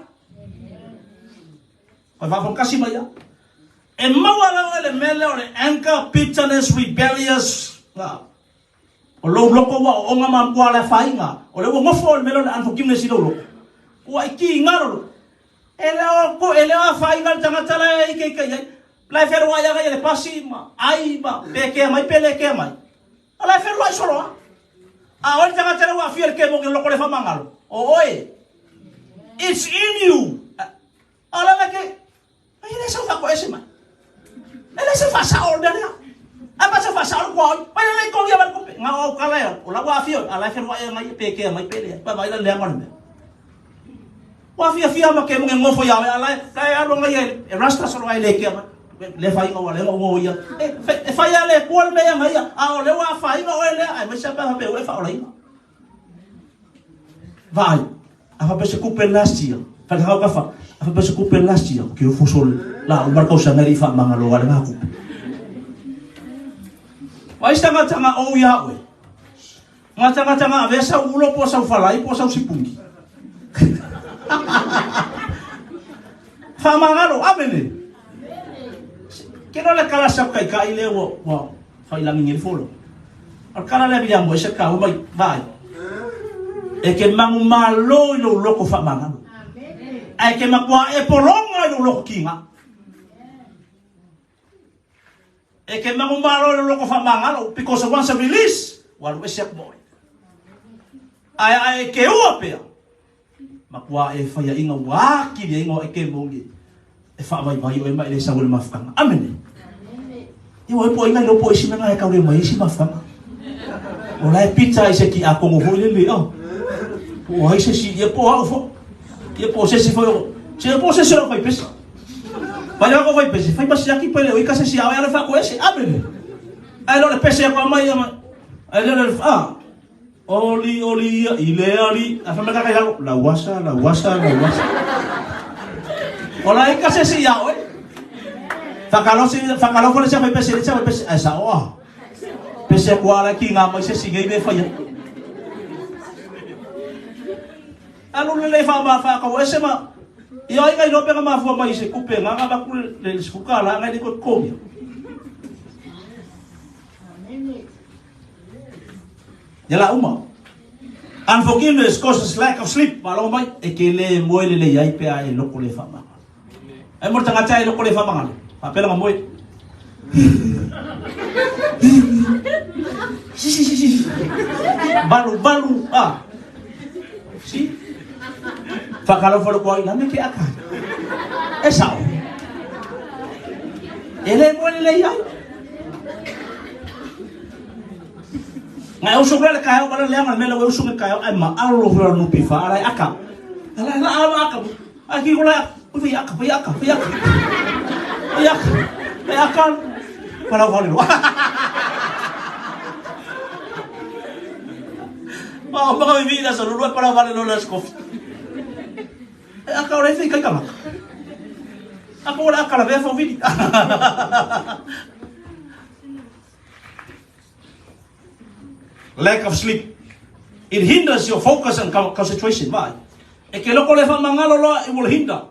Koe faafofoga kasi mai ia. E maua lava le mea lea o le anger, bitterness, rebellious. Na. O lou loko ua ooga ma ua le afaina, o lea ua nofo le mea lea o le unforgiveness i lou loko. Ua i ki ngalo lo. E le o ko e le o afaina le tagata la e ike ike ai. La e feloai aga i le pasi ma ai ma pe kea mai pe le kea mai. A la e feloai solo a. A o le tagata le ua afia le ke mo ke loko le whamangalo. O oe. It's in you. A la la ke E le sau faakoese mai. E le sau faasao o le mea lea. A pa sau faasao le kuaoi. Mai le lei kogia mai le kupe. Ngā o kala e o la ua afio. A la e whenua e ngai e pēkea mai pele. Pa mai la lea ma le mea. Ua fia fia ma ke munge ngofo ia a la e la e alo ngai e e rasta solo ai le kea mai. Le whai inga ua le ngo ia. E e whai a le kua le mea ngai ia. A o le ua whai inga o e lea. Ai mai sa pa pe ue wha o inga. Vaai, a faapea se kupe last year, whakahau ka wha, a faapea se kupe last year, ki o fosol, la o markau sa ngari wha mangalo wale ngā kupe. Wai sa ngā tanga o ia oe. Ngā tanga tanga avea sau ulo po sau whalai po sau sipungi. Wha mangalo, amene. Ke no le kala sa kai kai le ua, ua, Failangi ngel folo. O le kala lea viliamo ai se kau mai vai. E ke mangu malo i lou loko faamagalo. Ae ke matua e pologa i lou loko kiga. E ke mangu malo i lou loko faamagalo because once a release, ua alu ese aku ma oe. Ae ae e ke ua pea. Matua e faiaʻiga ua akili ai ingoa e ke moli e faavaivai oe ma e le sau e le mafutaga. Amene. Ia ua e poʻiga i lou poʻi sina e kau le mai isi mafutaga. O la e pita i se ki a kongo foi le le oh. Po o ai se si ia po au fo. Ia po se si foi o. Se po se se o fai pesa. Vai o fai pesa. Fai pasi aki pele o i ka se si au e ala fa ko ese. Amene. Ai lo le pese ko mai ama. Ai lo le ah. Oli oli ia i le ali. A fai mai kaka i lalo, lauasa, lauasa, lauasa. O la ika se si ia oe. Whakalosi, whakalofo le sia fai pese, le sia fai pese, ai sa oa. Pese kua ala ki ngā mai se si ngei me whaia. Alu le le wha ma wha kau ese ma. Ia ai ngai lope nga mafua mai se kupe nga nga maku le le sfuka la ngai le ko komi. Ia la uma. Unforgiveness causes lack of sleep. Malo mai e ke le moe le le iai pe a e loko le whamanga. E mo tangata e loko le whamanga le. Whapela nga moe. Si si si si. Balu balu ah. Si. Whakalofo le koa ila me ke aka. E sao. E le moe le le iai. Ngai usu kula le kaeo bala le anga mele usu ke kaeo ai ma alo hula nupi fa ala aka. Ala la ala aka. Ai ki kula ui fi aka fi aka fi aka. Fi aka. Fi aka. Pala wale lo. Ma o maka vivi la solo lo pala wale lo la skofi. Aka ora fi kai kama. Aka ora aka la ve fa vili. Lack of sleep. It hinders your focus and concentration. Vai. E ke loko le whamangalo loa, it will hinder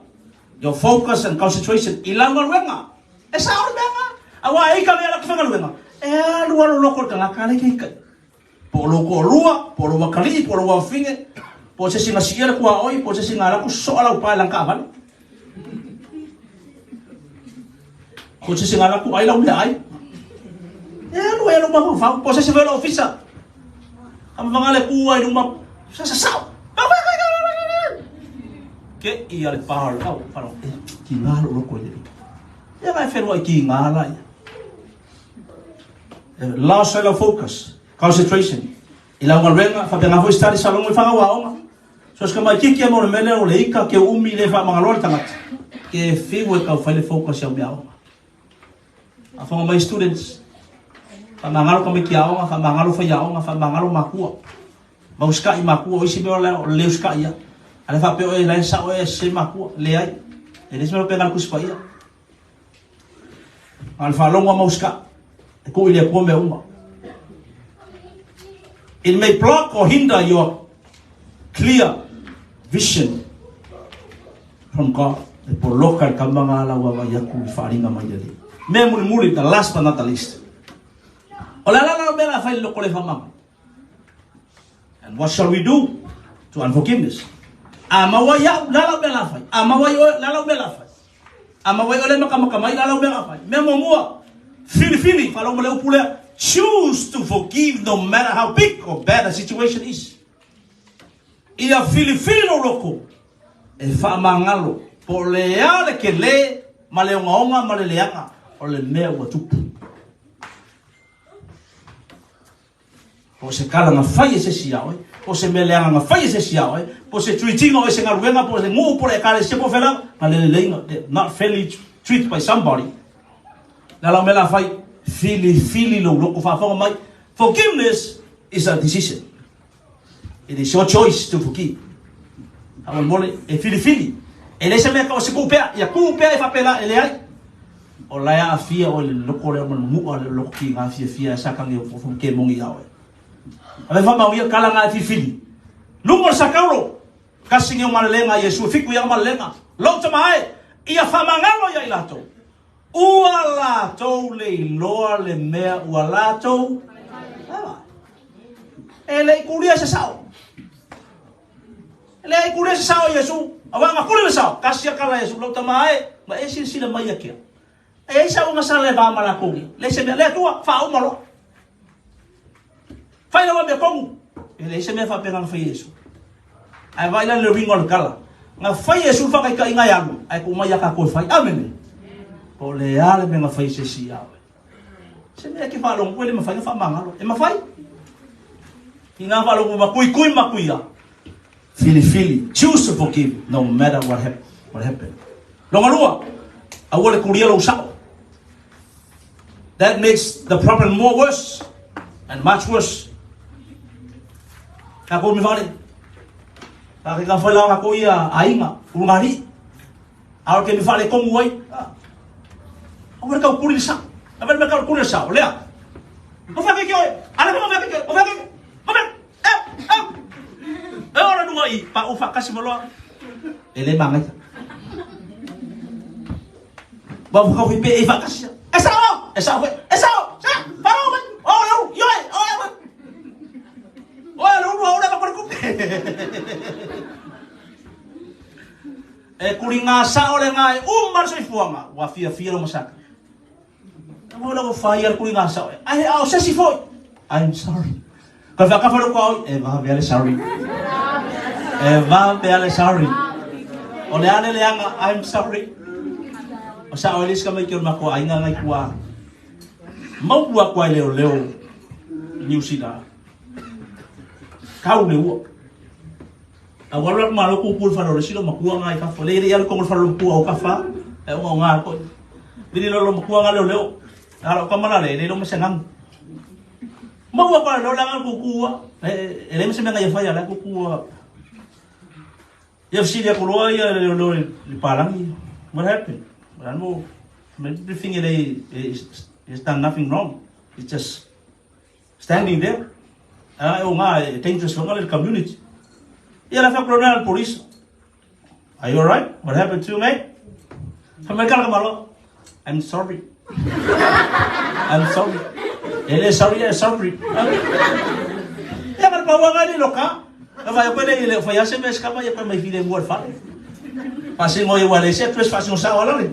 your focus and concentration. I lau galuega. E sa o le mea ngā. Aua e ika mea la kuwhenga luenga. E alu alu loko le tangata le ke kai. Po lo ko lua, po lo wakali'i, po lo wafinge, po se singa si'ia le kua oi, po se singa ala ku so'a lau pae lang ka'avale. Po se singa ala ku ai lau mea ai. E alu e alu mafaufau, po se se velo ofisa. Ka mawanga le kua i luma, sa sa sao. Ke ia le pā o le au, wharo, e, ki ngā lo loko i le Ia ngai whenua i ki ngā la ia. Loss of focus, concentration. I lau galuega, faapena foi study sa logo i whangau aoga. So se ka mai kiki mo le mele o le ika ke umi le whamangaloa le tangata. Ke whiu e kau whai le focus au mea aoga. A whanga mai students, whamangalo ka mai ki aoga, whamangalo whai aoga, whamangalo makua. Mausika'i makua, o isi mea o le, o le usika'i ia. A le whapea oe, lae sa oe se makua, le ai. E le se mea pe ngā kusi paia. A le faalogo a mausika'i, e kuʻu i le Akua mea uma. It may block or hinder your clear vision from God. E poloka le kama ngā lau ava i aku i whaaringa mai le Alii. Mea mulimuli, the last but not the least. O le ala la mea la whai loko le whamanga. And what shall we do to unforgiveness? A maua ia'u, la lau mea la fai. A maua i oe, la lau mea la fai. A maua i oe le makamaka mai, la lau mea la fai. Mea muamua, filifili, faalogo ma le upu lea, choose to forgive no matter how big or bad the situation is. Ia filifili lou loko e faamagalo po o le a le kelē ma le ogaoga ma le leaga o le mea ua tupu. Po o se kala na fai e se isi iā oe, po o se mea leaga na fai e se isi iā oe, po o se treat-ina o e se galuega, po o se nuu, po o le ekalesia, po o fea lava, na le leleiga, not fairly treat by somebody. Le ala o mea la fai, filifili lou loko faafofoga mai. Forgiveness is a decision. It is your choice to forgive. Faamolemole, e filifili. E leai se mea o se kuu pea, ia kuu pea e faapela, e leai. O la e aafia oe i le loko lea ma le mu'a le loko ki ngā fiafia e sakangi o fofo ke mongi iā oe. A me whamau kala ngā e filifili. Luga o le sakaulo, kasi ngi o malelega Iesu e fiku ia malelega. Lou tama ae, ia whamangalo ia i latou. Ua latou le iloa le mea ua latou E le i kulia se sao. E le i kulia se sao Iesu. Aua nga kuli le sao. Kasi a kala Iesu lau tama ae, ma e silasila mai ia kia. E ai sa unga sa le va ma lakou ia. Le se mea, le Atua, faauma loa. Fai lau mea komu. E leai se mea faapena na fai e Iesu. Ae vaai la le uiga o le tala. Na fai e Iesu le faakaitaiga e alu, ae tuu mai ia tatou e fai. Amene. Po o le a le mea na fai e se isi ia oe. Se mea e ke faalogo e le mafai ona faamagalo. E mafai. Ina faalogo ma kuikui ma kuia. Filifili. Choose to forgive no matter what happen. What happened. Longa lua. Aua le kulia lou sao. That makes the problem more worse and much worse. Ka ko mi fale. Ka ke ka fala ka ko ia aiga ulugali. A o ke mi fale komu ai. A o ka kuri sa. A me ka kuri sa. O lea. O fa ke ke oi. Ala me fa ke ke. O fa ke. O fa. Eh, eh. E ora nua i pa o fa kasi maloa. E le mangai. Ba fa ka pe e fa kasi. E sa o. E sa o. E sa o. Sa. Pa o mai. O o yo e. O e. O e lo ulu o le ka ku. E kuri ngā sa o le ngā e umar soifuanga. Wa fia fia lo masaka. Mo la ko fai al kuri ngā sa o. Ai au se si foi. I'm sorry. Ka fa ka fa lo ko e va ve ale sorry. E va ve ale sorry. O le ale le anga I'm sorry. O sa o lis ka mai ki o mako ai ngā ngai kua. Mau kua kua leo leo New Zealand. Kau le ua. A waru aku malo ku kul falo silo makua ngai ka fo le le ko falo ku au ka fa e o nga ko. Vili lo lo makua nga leo leo. Ala ka mala le le lo masengang. Mau apa lo la ku ku e e le mse menga ya fa ya la ku ku. Ya si dia ko ya le lo le palangi. What happened? I know everything it is done nothing wrong. It's just standing there. Ah, o nga dangerous for the community. Ya la fa colonel police. Are you alright? What happened to you, mate? I'm sorry. I'm sorry. Ele sorry, ele sorry. Ya ka pa wanga ni loka. Ka vai ko le le fa ya se mes ka mai ko mai file ngol fa. Pasi ngo ye wale se tres fasi sa wala le.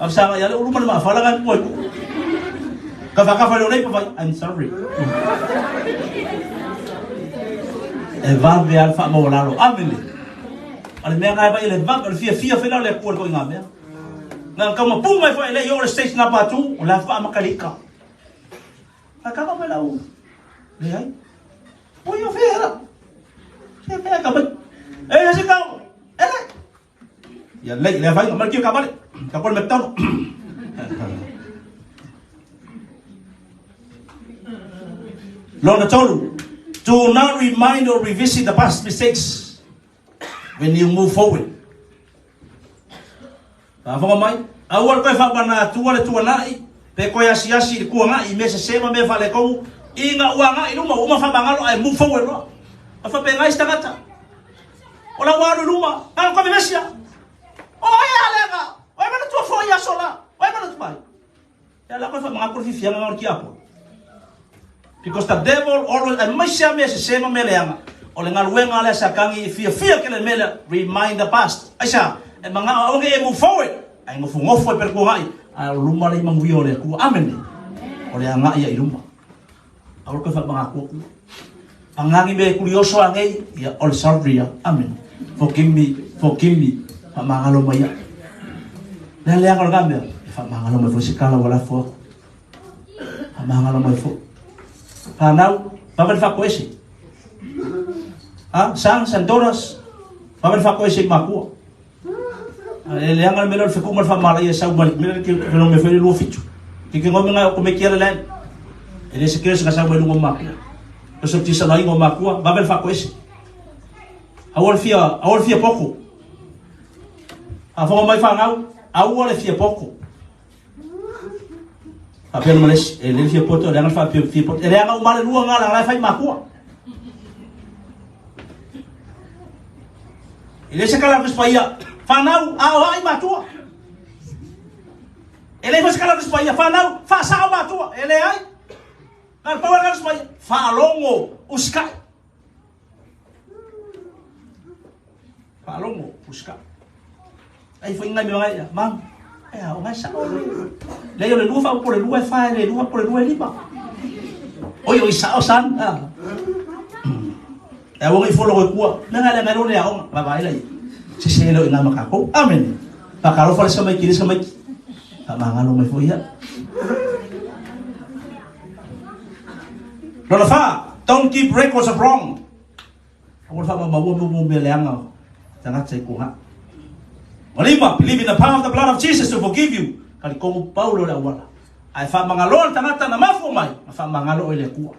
Am sa ya le ulu ma fa la kan ko. Ka fa ka fa le pa I'm sorry. E va ve al fa mo la lo. Amen. Ale mea ngai vai le va le fia fia fela le ko ko inga mea. Nga ka ma pu mai fa le yo le state na pa tu la fa makalika. A ka ma la u. Le ai. O yo fera. Se fera ka ba. E se ka. E le. Ya le le vai ma ki ka ba le. Ka ko me tano. Lona tolu. Do not remind or revisit the past mistakes when you move forward. Whanga mai, aua koe whaapana atua le tuanai, pe koe asiasi le kuanga i me se sema me whale kou, i ngā uanga i luma, uma whamangalo ai move forward loa. A whape ngai stangata. O la waru luma, ngā koe mesia. O ai alenga, o ai mana tua foi asola, o ai mana tua. Ia la koe whamanga kore fifianga ngā ki apo. Because the devil always, and mai sea me se sema me leanga. O le ngaluenga le sa kangi i fia fia ke le mele, remind the past. Aisa, e manga o e move forward. Ai ngofu ngofu e per ku ngai. A luma le mangu o le ku. Amen. O le anga ia i luma. A o ko fa manga ku. Angangi me kurioso angei ia all sorry. Amen. Forgive me, forgive me. Fa manga lo mai. Le le anga lo me. Fa manga lo mai fo sikala wala fo. Fa manga lo mai fo. Fa nau, fa fa ko ese. Ha, sang sandoras. Fa fa ko ese makua. E le anga melo fe kuma fa mala ia sau mali melo ke ke no me fe lu fitu. Ke ke ngome ngai ko me kiala lan. E le se ke se ka sau melo makua. Ko se ti sa nai ngo makua, va fa ko ese. Awol fia poko. A fo mai fa ngau, awol fia poko. A pelo males, e le fia poto, le anga fa fia poto. E le anga umale lua ngala la fai makua. E le se kala ko ia, whanau a o ai matua. E le se kala ko ia, whanau fa sa o matua. E le ai. Ngal pa wala ko ia, whalongo uskai. Whalongo uskai. Ai foi ngai me ngai, mam. E a o ngai sa o le. Le yo le lua fa po le lua fa le lua po le lua lima. Oi oi sa o san. E o ngai folo ko kua. Le ngai le ngai lo le a o ba ba ile. Se se lo ina makako. Amen. Pa karo fa le sa mai kiri sa mai. Pa mangalo mai fo ia. Lona fa, don't keep records of wrong. Ako fa ma wo mo me le anga. Tanga tse ko ha. Olima, believe in the power of the blood of Jesus to forgive you. Kali kongu Paulo le awala. Ai fa mangalo tangata na mafu mai, fa mangalo ile kua.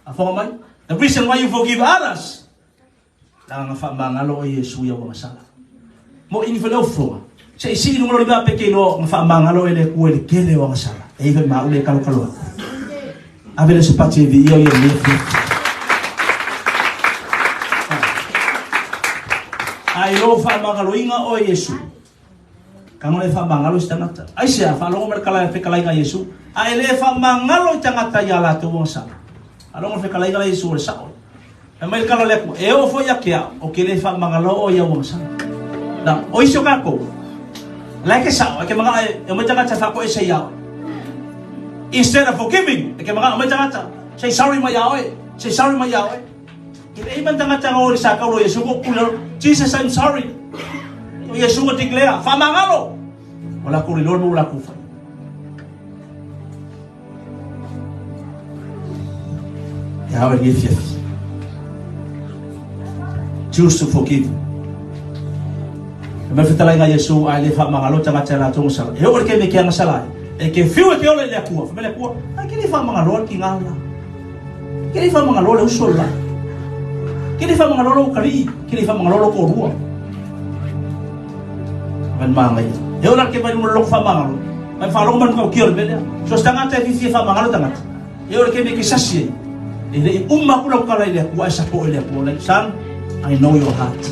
Afoga mai? The reason why you forgive others, leaga na faamagalo oe Iesu ia ua gasala. Mo ini fale ofoga, se i sii luga lo lima pe ke iloa na faamagalo oe le Atua i le tele o agasala. E i fai ma ule kalokalo atu. Ave le se pati e viia o ia le fia. Ai lo faamagaloina oe Iesu. Tago le faamagalo i se tagata. Aisea? Faalogo mai le kala fetalaiga a Iesu, a e le faamagalo i tagata ia latou agasala. Faalogo le fetalaiga la Iesu o le sao. Fai mai le kala o le Atua, e oo foi ia te au, o ke le faamagalo o ia agasala. Na, o isi o kakou, la e ke sao, e ke manaʻo e omai tagata e faakoese iā oe. Instead of forgiving, e ke manaʻo omai tagata, say sorry mai iā oe, say sorry mai iā oe. E leai ma ni tagata na o i le sakau o Iesu ko pule Jesus I'm sorry. O Iesu ua declare faamagalo. O lakou le iloa mo lakou fai. E ao e lenei afiafi. Choose to forgive. E mai fetalaiga Iesu a e le faamagalo tagata e latou gasala. E oo i le taimi e ke agasala ai. E ke fiu e ke ola i le Atua. Fai mai le Atua, ai ke le faamagaloa le tiga lela. Ke le faamagaloa le uso lela. Ke le faamagaloa lou ukalii. Ke le faamagaloa lou toalua. Mai magaia. E oo la ke mai luma loko faamagalo. Mai faalogo mai matautia o le mea lea. So se tagata e fiafia e faamagalo tagata. E oo i le taimi e ke sasi ai. E le i uma aku lau tala i le Atua ae sapoe le Atua like son, I know your heart.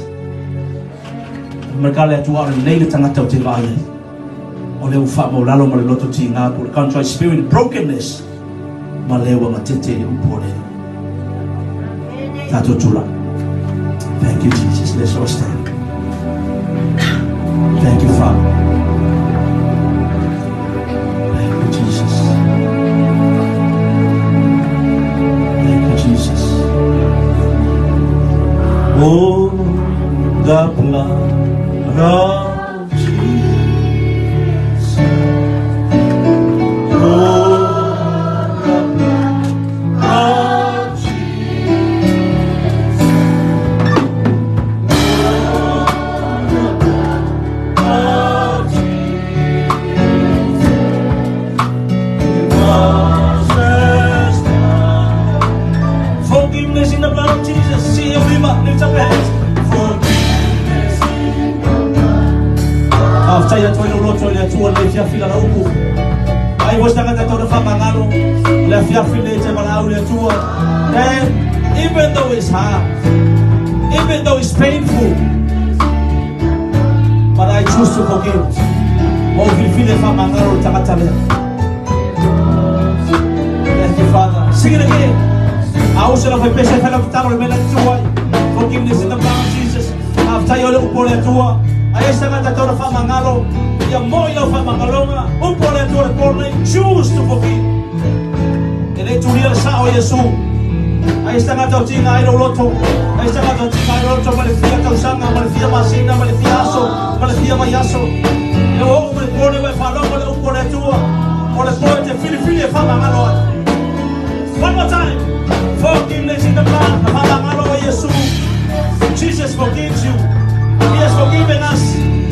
Mai ka le Atua o lenei le tagata ou te vaai ai. O lea ua faamaulalo ma le loto tiga po o le contrite spirit brokenness ma lea ua gatete i le upu o le tatou tulaga. Thank you Jesus. Let's all stand. Thank you Father. Thank you Jesus. Thank you Jesus. Oh, the blood of Forgiveness in the blood of Jesus. See your lift up your hands. Forgiveness in the Faafetai atu ai lou loto i le Atua i lenei afiafi lana upu. Ai foi se tagata e tau na faamagalo o le afiafi lenei e te valaau i le Atua. And even though it's hard, even though it's painful, but I choose to forgive. Ua ou filifili e faamagalo le tagata lea. Thank you, Father. Sing it again. A uso lau faipese e fai lau tatalo i le mea lea e tutu ai. Forgiveness in the blood of Jesus. Faafetai o le upu o le Atua. Aia se tagata e tau na faamagalo, ia moi lau faamagaloga. Upu o le Atua le po lenei, choose to forgive. E le i tulia le sao o Iesu. Aia se tagata o tiga ai lou loto. Aia se tagata o tiga ai lou loto mai le fia tausaga, mai le fia masina, mai le fia aso, mai le fia vaiaso. E ua oo mai le po lenei ua e faalogo le upu o le Atua. O le po e te filifili e faamagalo ai. One more time. Forgiveness in the blood. Na faamagalo o Iesu. Jesus forgives you. He has forgiven us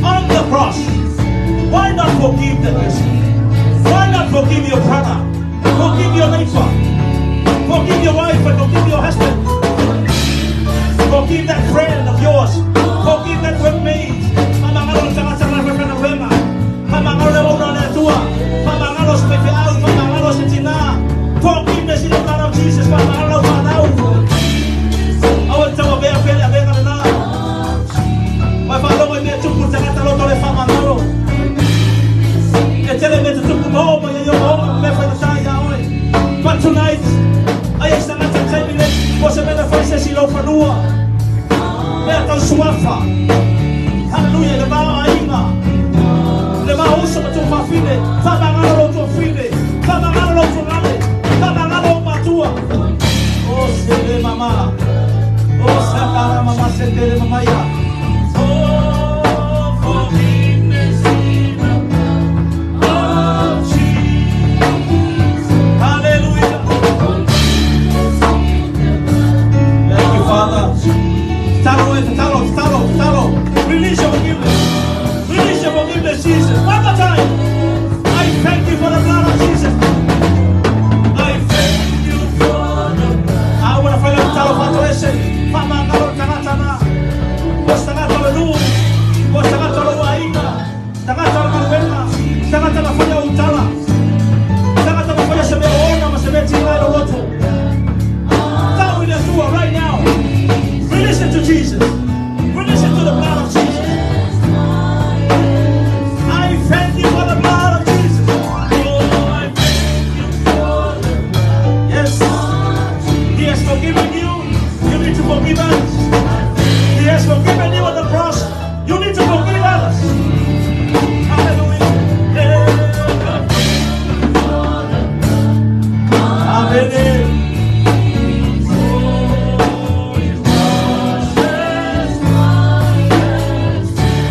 on the cross. Why not forgive the person? Why not forgive your brother? Forgive your neighbor. Forgive your wife and forgive your husband. Forgive that friend of yours. Forgive that workmate. Faamagalo le tagata ma le faigaluega. Faamagalo le auauna a le Atua. Faamagalo se faifeau. Faamagalo se tina. Forgiveness in the blood of Jesus. Faamagalo lau fanau. Aua le tauavea pea le avega lena. Ua e faalogo i mea tupu i le tagata loto le faamagalo. E tele mea tutupu ma oo mai ai ogaoga ma mea faigata iā oe. But tonight, aia i se tagata i le taimi lenei, po o se mea na fai se isi i lou fanua. Mea tau suafa. Hallelujah, i le va o aiga, i le va o uso ma tuafafine, faamagalo lou tuafine, faamagalo lou tuagale, faamagalo ou matua. Oh, sele mama. Oh, sakara mama setele mamaia. Oh, forgiveness in the blood of Jesus. Hallelujah. Thank you, Father. Tatalo e, tatalo, tatalo, tatalo. Release your forgiveness. Release your forgiveness, Jesus. One more time. I thank you for the blood of Jesus. I thank you for the blood. Jesus. Release it to the blood of Jesus. I thank you for the blood of Jesus. Oh, I thank you for the blood. Yes. He has forgiven you. You need to forgive others. He has forgiven you on the cross. You need to forgive others. Hallelujah. Yeah. Amen. Oh, it washes.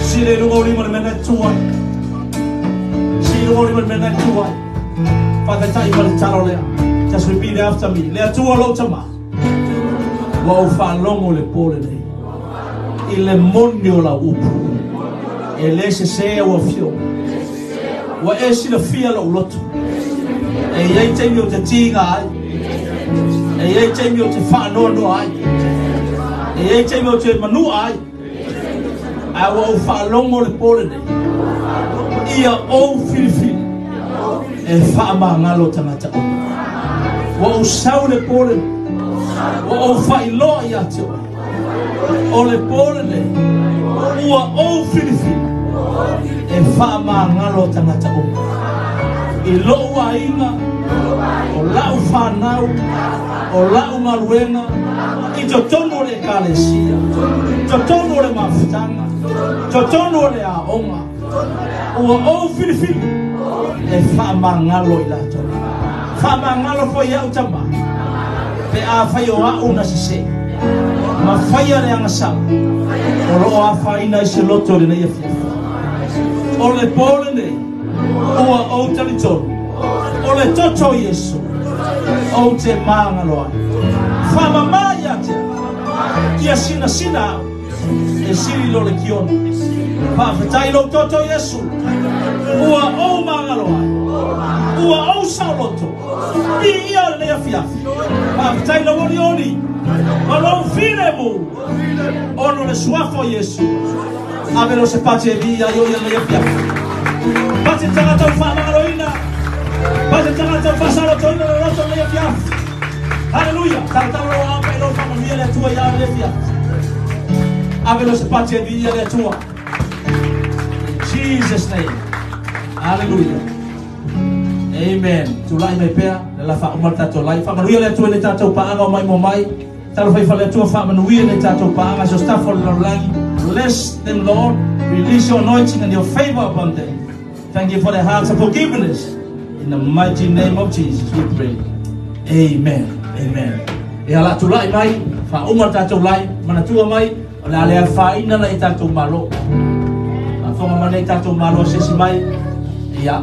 Sili i luga o lima le mea na e tu ai. Sili i luga o lima le mea na e tu ai. Faataitai ma le tatalo lea. Just repeat after me. Le Atua lou Tama. Ua ou faalogo i le po lenei. I le moni o lau upu. E le sese au afioga. Ua e silafia lou loto. E i ai taimi ou te tiga ai. E i ai taimi ou te faanoanoa ai. E i ai taimi ou te manua ai. Ae ua ou faalogo i le po lenei. Ia ou filifili. E faamagalo tagata uma. Ua ou sau i le po lenei. Ua ou faailoa ia te oe. O le po lenei. Ua ou filifili. E faamagalo tagata uma. I lou aiga, o lau fanau, o lau galuega, i totonu o le ekalesia, totonu o le mafutaga, totonu o le aoga, ua ou filifili e faamagalo i latou. Faamagalo foi au tama, pe afai o au na sese, ma faia le agasala, o loo afaina i se loto i lenei afiafi. O le po lenei, ua ou talitonu, o le toto o Iesu, ou te magalo ai. Faamama ia te au, ia sinasina au, e sili i lo le kiona. Faafetai lou toto Iesu, ua ou magalo ai, ua ou saoloto, viia lenei afiafi. Faafetai lou olioli, ma lou filemu, ona o le suafa o Iesu. Ave lea o se pati e viia ai o ia lenei afiafi. Pati le tagata ua faamagaloina. Pati le tagata ua faasaolotoina le loto lenei afiafi. Haleluia. Talatala lou aao ma iloa faamanuia le Atua ia lenei afiafi. Ave lea o se pati e viia le Atua. In Jesus name. Hallelujah. Amen. Tulai mai pea, le la faauma le tatou lai. Faamanuia le Atua i le tatou paaga o mai mo mai. Talofa i le Atua faamanuia le tatou paaga so staff o le lalolagi. Bless them, Lord. Release your anointing and your favor upon them. Thank you for their hearts of forgiveness. In the mighty name of Jesus we pray. Amen. Amen. E ala tulai mai, faauma le tatou lai, manatua mai, o le a le afaina na i tatou malo. Faafofoga mai nei tatou malo se isi mai, ia.